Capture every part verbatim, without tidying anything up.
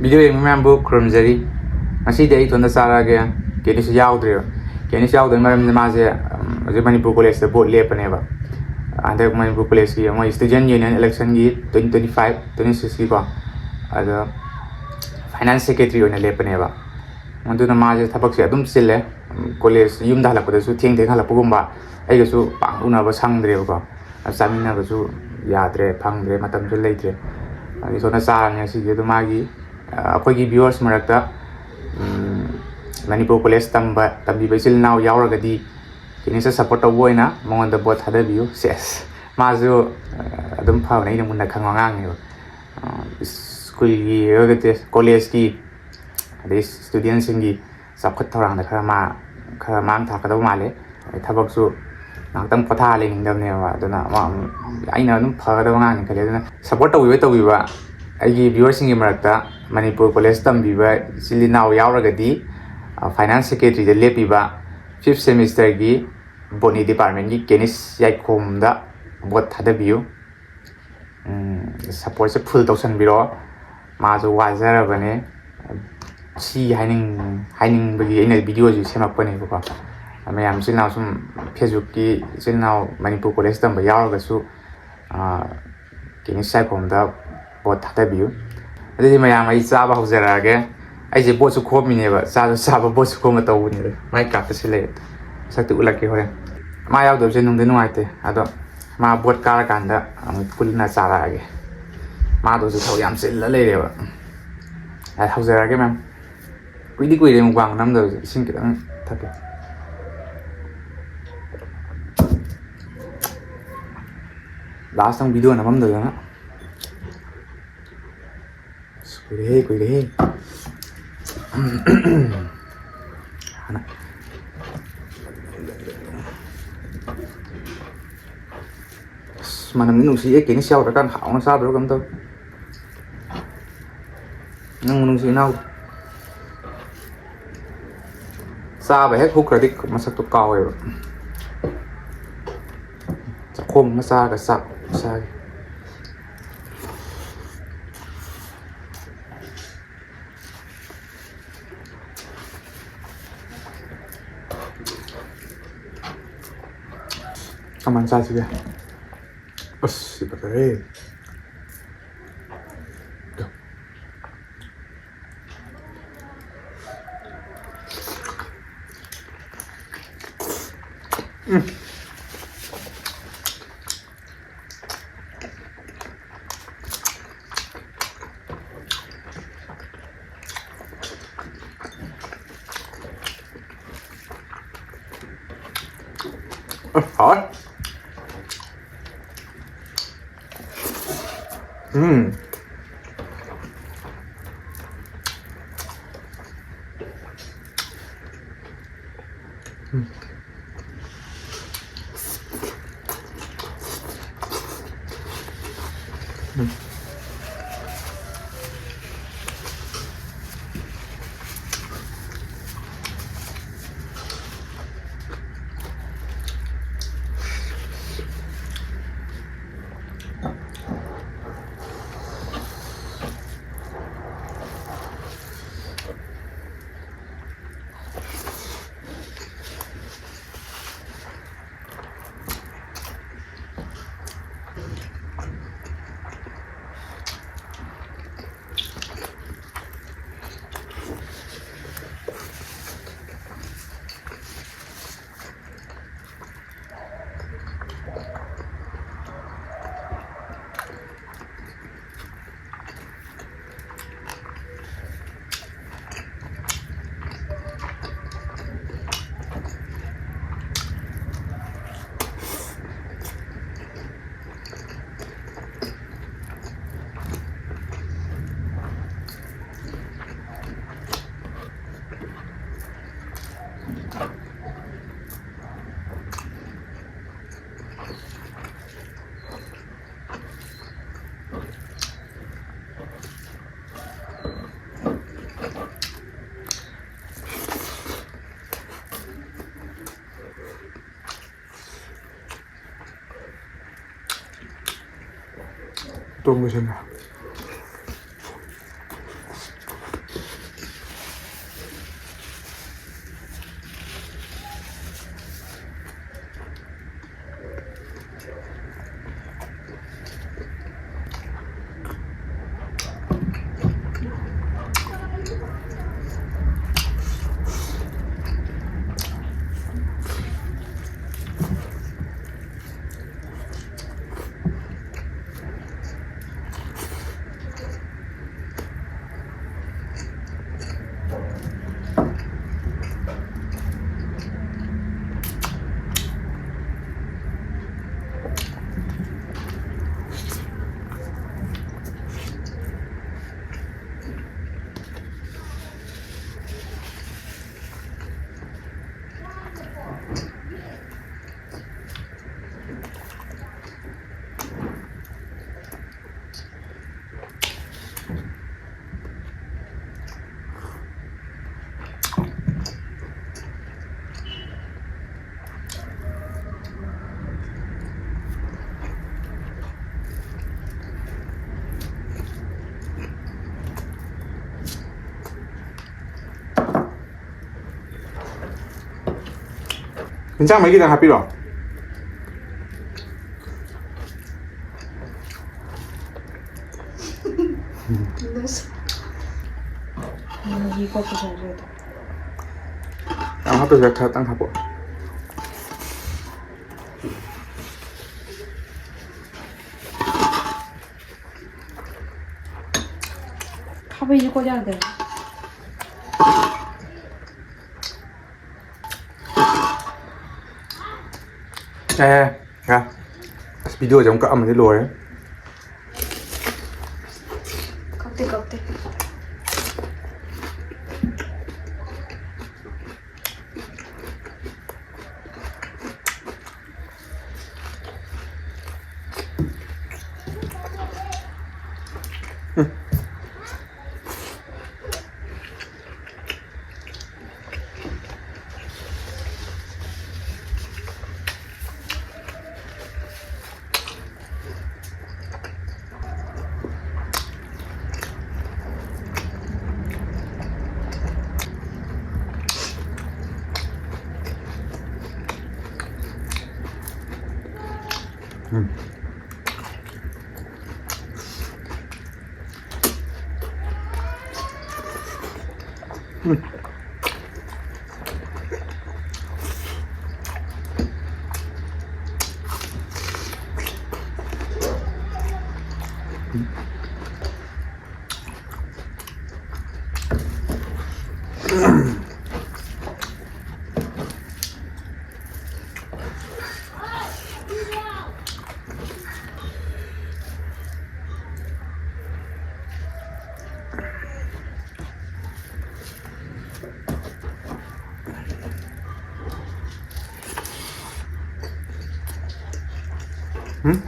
Video ꯌꯦꯡꯕ ꯃꯌꯥꯝꯕꯨ ꯈꯨꯔꯨꯝꯖꯔꯤ꯫ ꯉꯁꯤꯗꯤ ꯑꯩ ꯏꯊꯣꯟꯗ ꯆꯥꯔꯛꯑꯒꯦ꯫ ꯀꯦꯅꯤꯁꯁꯨ ꯌꯥꯎꯗ꯭ꯔꯦꯕ꯫ ꯀꯦꯅꯤꯁ ꯌꯥꯎꯗꯕꯒꯤ ꯃꯔꯝꯗꯤ ꯃꯥꯁꯦ, ꯎꯝ, ꯍꯧꯖꯤꯛ ꯃꯅꯤꯄꯨꯔ ꯀꯣꯂꯦꯖꯇ ꯕꯣꯠ ꯂꯦꯞꯄꯅꯦꯕ꯫ ꯍꯟꯗꯛ ꯃꯅꯤꯄꯨꯔ ꯀꯣꯂꯦꯖꯀꯤ ꯃꯣꯏ student union election ꯒꯤ twenty twenty five twenty six ꯀꯤꯀꯣ, ꯑꯗꯣ finance secretary ꯑꯣꯏꯅ ꯂꯦꯞꯄꯅꯦꯕ꯫ ꯑꯗꯨꯅ ꯃꯥꯁꯦ ꯊꯕꯛꯁꯦ ꯑꯗꯨꯝ ꯆꯤꯜꯂꯦ꯫ ꯎꯝ, ꯀꯣꯂꯦꯖ ꯌꯨꯝꯗ ꯍꯜꯂꯛꯄꯗꯁꯨ ꯊꯦꯡ ꯊꯦꯡ ꯍꯜꯂꯛꯄꯒꯨꯝꯕ, ꯑꯩꯒꯁꯨ ꯄꯥꯛ ꯎꯅꯕ ꯁꯪꯗ꯭ꯔꯦꯕꯀꯣ꯫ ꯆꯥꯃꯤꯟꯅꯕꯁꯨ ꯌꯥꯗ꯭ꯔꯦ, ꯐꯪꯗ꯭ꯔꯦ, ꯃꯇꯝꯁꯨ ꯂꯩꯇ꯭ꯔꯦ꯫ ꯑꯗꯨ ꯏꯊꯣꯟꯗ ꯆꯥꯔꯅꯤ ꯉꯁꯤꯗꯤ꯫ ꯑꯗꯨ ꯃꯥꯒꯤ, ꯑ, ꯑꯩꯈꯣꯏꯒꯤ viewers ꯃꯔꯛꯇ, ꯎꯝ, ꯃꯅꯤꯄꯨꯔ ꯀꯣꯂꯦꯖ ꯇꯝꯕ, ꯇꯝꯕꯤꯕ ꯏꯆꯤꯜ ꯏꯅꯥꯎ ꯌꯥꯎꯔꯒꯗꯤ ꯀꯦꯅꯤꯁꯇ support ꯇꯧꯕ ꯑꯣꯏꯅ ꯃꯉꯣꯟꯗ ꯚꯣꯠ ꯊꯥꯗꯕꯤꯌꯨ꯫ ꯁꯦꯁ, ꯃꯥꯁꯨ, ꯑ, ꯑꯗꯨꯝ ꯐꯕꯅꯦ, ꯑꯩꯅ ꯃꯨꯟꯅ ꯈꯪꯕ ꯑꯉꯥꯡꯅꯦꯕ꯫ ꯑ, ꯁ꯭ꯀꯨꯜꯒꯤ ꯑꯣꯏꯔꯒꯗꯤ, ꯀꯣꯂꯦꯖꯀꯤ, ꯑꯗꯩ student ꯁꯤꯡꯒꯤ ꯆꯥꯎꯈꯠ ꯊꯧꯔꯥꯡꯗ ꯈꯔ ꯃꯥ, ꯈꯔ ꯃꯥꯡ ꯊꯥꯛꯀꯗꯕ ꯃꯥꯜꯂꯦ꯫ ꯑꯗꯩ ꯊꯕꯛꯁꯨ ꯉꯥꯏꯍꯥꯛꯇꯪ ꯄꯣꯊꯥ ꯂꯩꯅꯤꯡꯗꯕꯅꯦꯕ꯫ ꯑꯗꯨꯅ ꯃꯥ, ꯑꯩꯅ ꯑꯗꯨꯝ ꯐꯒꯗꯕ ꯑꯉꯥꯡꯅꯤ ꯈꯜꯂꯦ꯫ ꯑꯗꯨꯅ support ꯇꯧꯕꯤꯕ, ꯇꯧꯕꯤꯕ ꯑꯩꯒꯤ viewer ꯁꯤꯡꯒꯤ ꯃꯔꯛꯇ ꯃꯅꯤꯄꯨꯔ ꯀꯣꯂꯦꯖ ꯇꯝꯕꯤꯕ ꯏꯆꯤꯜ ꯏꯅꯥꯎ ꯌꯥꯎꯔꯒꯗꯤ, ꯑ, finance secretary ꯗ ꯂꯦꯞꯄꯤꯕ fifth semester ꯒꯤ botany department ꯀꯤ ꯀꯦꯅꯤꯁ ꯌꯥꯏꯈꯣꯝꯗ ꯚꯣꯠ ꯊꯥꯗꯕꯤꯌꯨ꯫ ꯎꯝ, support ꯁꯦ full ꯇꯧꯁꯟꯕꯤꯔꯣ꯫ ꯃꯥꯁꯨ ꯋꯥꯖꯔꯕꯅꯦ꯫ ꯁꯤ ꯍꯥꯏꯅꯤꯡ-, ꯍꯥꯏꯅꯤꯡꯕꯒꯤ ꯑꯩꯅ ꯚꯤꯗꯤꯑꯣꯁꯤ ꯁꯦꯝꯃꯛꯄꯅꯦꯕꯀꯣ꯫ ꯃꯌꯥꯝ ꯏꯆꯤꯜ ꯏꯅꯥꯎ ꯁꯨꯝ Facebook ꯀꯤ ꯏꯆꯤꯜ ꯏꯅꯥꯎ ꯃꯅꯤꯄꯨꯔ ꯀꯣꯂꯦꯖ ꯇꯝꯕ ꯌꯥꯎꯔꯒꯁꯨ, ꯑꯥ, ꯀꯦꯅꯤꯁ ꯌꯥꯏꯈꯣꯝꯗ ꯚꯣꯠ ꯊꯥꯗꯕꯤꯌꯨ꯫ ꯑꯗꯨꯗꯤ ꯃꯌꯥꯝ, ꯑꯩ ꯆꯥꯕ ꯍꯧꯖꯔꯛꯑꯒꯦ꯫ ꯑꯩꯁꯦ ꯚꯣꯠꯁꯨ ꯈꯣꯝꯃꯤꯅꯦꯕ, ꯆꯥꯁꯨ ꯆꯥꯕ, ꯚꯣꯠꯁꯨ ꯈꯣꯝꯕ ꯇꯧꯕꯅꯦꯕ꯫ ꯃꯥꯏ ꯀꯥꯞꯇ ꯁꯤ ꯂꯩ, ꯃꯁꯛꯇꯤ ꯎꯠꯂꯛꯀꯦ ꯍꯣꯔꯦꯟ꯫ ꯃꯥ ꯌꯥꯎꯗꯕꯁꯦ ꯅꯨꯡꯗꯤ ꯅꯨꯡꯉꯥꯏꯇꯦ, ꯑꯗꯣ ꯃꯥ ꯚꯣꯠ ꯀꯥꯔꯀꯥꯟꯗ ꯑꯃꯨꯛ ꯄꯨꯟꯅ ꯆꯥꯔꯛꯑꯒꯦ꯫ ꯃꯥꯗꯣ ꯍꯧꯖꯤꯛ ꯊꯕꯛ ꯌꯥꯝ ꯆꯤꯜꯂ ꯂꯩꯔꯦꯕ꯫ ꯑꯩ ꯍꯧꯖꯔꯛꯑꯒꯦ ꯃꯌꯥꯝ꯫ ꯀꯨꯏꯗꯤ ꯀꯨꯏꯔꯦ mukbang ꯅꯝꯗꯕꯁꯦ꯫ ꯏꯁꯤꯡ ꯈꯤꯇꯪ ꯊꯛꯀꯦ꯫ Last time ꯚꯤꯗꯤꯑꯣ ꯅꯝꯃꯝꯗꯗꯅ꯫ ꯑꯁ, ꯀꯨꯏꯔꯦꯍꯦ, ꯀꯨꯏꯔꯦꯍꯦ꯫ ꯍꯥꯟꯅ꯫ ꯑꯁ, ꯃꯅꯝꯗꯤ ꯅꯨꯡꯁꯤꯌꯦ꯫ ꯀꯦꯅꯤꯁ ꯌꯥꯎꯗ꯭ꯔꯀꯥꯟꯗ ꯍꯥꯎꯅ ꯆꯥꯗꯣꯏꯔ ꯀꯩꯅꯣꯝ ꯇꯧꯋꯤ꯫ ꯅꯪ ꯅꯨꯡꯁꯤ ꯏꯅꯥꯎ꯫ ꯆꯥꯕ ꯍꯦꯛ ꯍꯧꯈ꯭ꯔꯗꯤ ꯃꯁꯛꯇꯣ ꯀꯥꯎꯋꯦꯕ꯫ ꯆꯥꯛꯈꯣꯝ ꯑꯃ ꯆꯥꯔꯒ ꯆꯥꯛ ꯆꯥꯒꯦ꯫ ꯀꯃꯥꯏꯅ ꯆꯥꯁꯤꯒꯦ? ꯑꯁ, ꯁꯤ ꯐꯖꯔꯦ꯫ ꯎꯝ꯫ ꯑꯁ, ꯍꯥꯎꯋꯦ꯫ ꯎꯝ꯫ ꯎꯝ꯫ ꯎꯝ꯫ ꯇꯣꯡꯕꯁꯤꯅ꯫ ꯏꯟꯁꯥꯡ ꯃꯍꯤ ꯈꯤꯇꯪ ꯍꯥꯞꯄꯤꯔꯣ? ꯌꯥꯝ ꯍꯥꯞꯄꯁꯦ, ꯈꯔꯇꯪ ꯍꯥꯞꯄꯣ꯫ ꯈꯥꯕꯩꯁꯨ ꯀꯣꯠ ꯌꯥꯗꯦ꯫ ꯑꯦ, ꯌꯥ꯫ ꯑꯁ, ꯚꯤꯗꯤꯑꯣꯁꯦ ꯑꯃꯨꯛ ꯀꯛꯑꯝꯃꯗꯤ ꯂꯣꯏꯔꯦ꯫ ꯀꯛꯇꯦ, ꯀꯛꯇꯦ꯫ ꯎꯝ꯫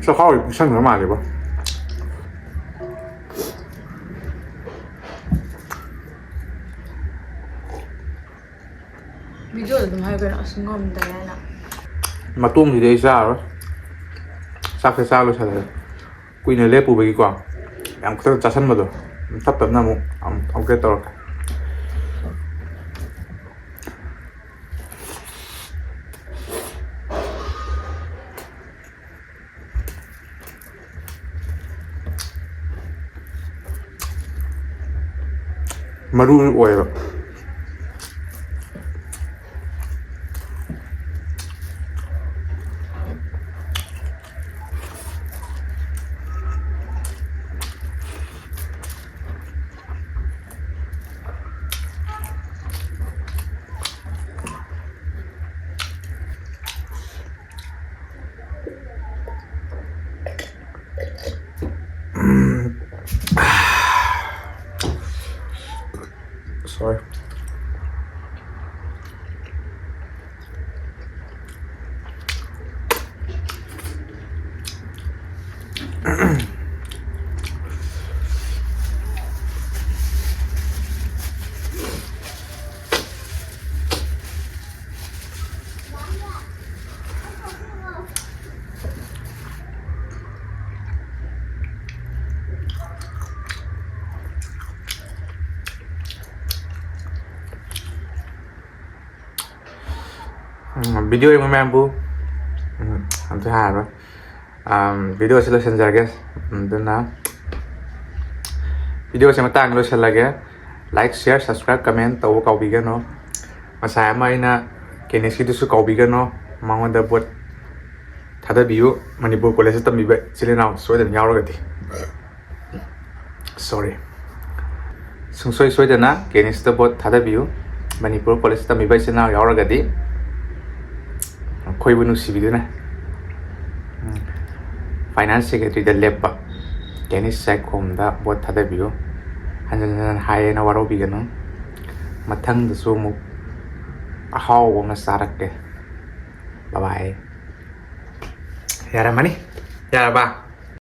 ꯆꯈꯥꯎꯗꯤ ꯄꯤꯛꯁꯟꯈ꯭ꯔ ꯃꯥꯜꯂꯦꯕꯣ꯫ ꯚꯤꯗꯤꯑꯣꯗ ꯑꯗꯨꯝ ꯍꯥꯏꯌꯨ ꯀꯩꯅꯣ, ꯑꯁ, ꯉꯝꯗꯔꯦꯅ꯫ ꯃꯇꯣꯡꯁꯤꯗꯤ ꯑꯩ ꯆꯥꯔꯔꯣꯏ꯫ ꯆꯥꯛꯁꯦ ꯆꯥ ꯂꯣꯏꯁꯜꯂꯦ꯫ ꯀꯨꯏꯅ ꯂꯦꯞꯄꯨꯕꯒꯤꯀꯣ, ꯌꯥꯝ ꯈꯤꯇꯪ ꯆꯥꯁꯟꯕꯗꯣ꯫ ꯇꯞ ꯇꯞꯅ ꯑꯃꯨꯛ, ꯑꯃꯨꯛ ꯑꯞꯒ꯭ꯔꯦꯗ ꯇꯧꯔꯛꯀꯦ꯫ ꯃꯔꯨ ꯑꯣꯏꯕ꯫ Sorry. ꯎꯝ, ꯚꯤꯗꯤꯑꯣ ꯌꯦꯡꯕ ꯃꯌꯥꯝꯕꯨ, ꯎꯝ, ꯑꯝꯇ ꯍꯥꯏꯔꯔꯣꯏ꯫ ꯎꯝ, ꯚꯤꯗꯤꯑꯣꯁꯤ ꯂꯣꯏꯁꯤꯟꯖꯔꯒꯦ꯫ ꯎꯝ, ꯑꯗꯨꯅ ꯚꯤꯗꯤꯑꯣꯁꯦ ꯃꯇꯥꯡ ꯂꯣꯏꯁꯤꯜꯂꯒꯦ꯫ Like, share, subscribe, comment ꯇꯧꯕ ꯀꯥꯎꯕꯤꯒꯅꯨ꯫ ꯉꯁꯥꯏ ꯑꯃ ꯑꯩꯅ ꯀꯦꯅꯤꯁꯀꯤꯗꯨꯁꯨ ꯀꯥꯎꯕꯤꯒꯅꯨ꯫ ꯃꯉꯣꯟꯗ ꯚꯣꯠ ꯊꯥꯗꯕꯤꯌꯨ꯫ ꯃꯅꯤꯄꯨꯔ ꯀꯣꯂꯦꯖꯇ ꯇꯝꯕꯤꯕ ꯏꯆꯤꯜ ꯏꯅꯥꯎ ꯁꯣꯏꯗꯅ ꯌꯥꯎꯔꯒꯗꯤ꯫ Sorry꯫ ꯁꯨꯡꯁꯣꯏ ꯁꯣꯏꯗꯅ ꯀꯦꯅꯤꯁꯇ ꯚꯣꯠ ꯊꯥꯗꯕꯤꯌꯨ꯫ ꯃꯅꯤꯄꯨꯔ ꯀꯣꯂꯦꯖ ꯇꯝꯕꯤꯕ ꯏꯆꯤꯜ ꯏꯅꯥꯎ ꯌꯥꯎꯔꯒꯗꯤ ꯑꯩꯈꯣꯏꯕꯨ ꯅꯨꯡꯁꯤꯕꯤꯗꯨꯅ, ꯎꯝ, ꯐꯥꯏꯅꯥꯟꯁ ꯁꯦꯀ꯭ꯔꯦꯇꯔꯤꯗ ꯂꯦꯞꯄ ꯀꯦꯅꯤꯁ ꯆꯥꯏꯈꯣꯝꯗ ꯚꯣꯠ ꯊꯥꯗꯕꯤꯌꯨ꯫ ꯍꯟꯖꯟ ꯍꯟꯖꯟ ꯍꯥꯏꯌꯦꯅ ꯋꯥꯔꯧꯕꯤꯒꯅꯨ꯫ ꯃꯊꯪꯗꯁꯨ ꯑꯃꯨꯛ ꯑꯍꯥꯎꯕ ꯑꯃ ꯆꯥꯔꯛꯀꯦ꯫ Bye bye꯫ ꯌꯥꯔꯝꯃꯅꯤ꯫ ꯌꯥꯔꯕ?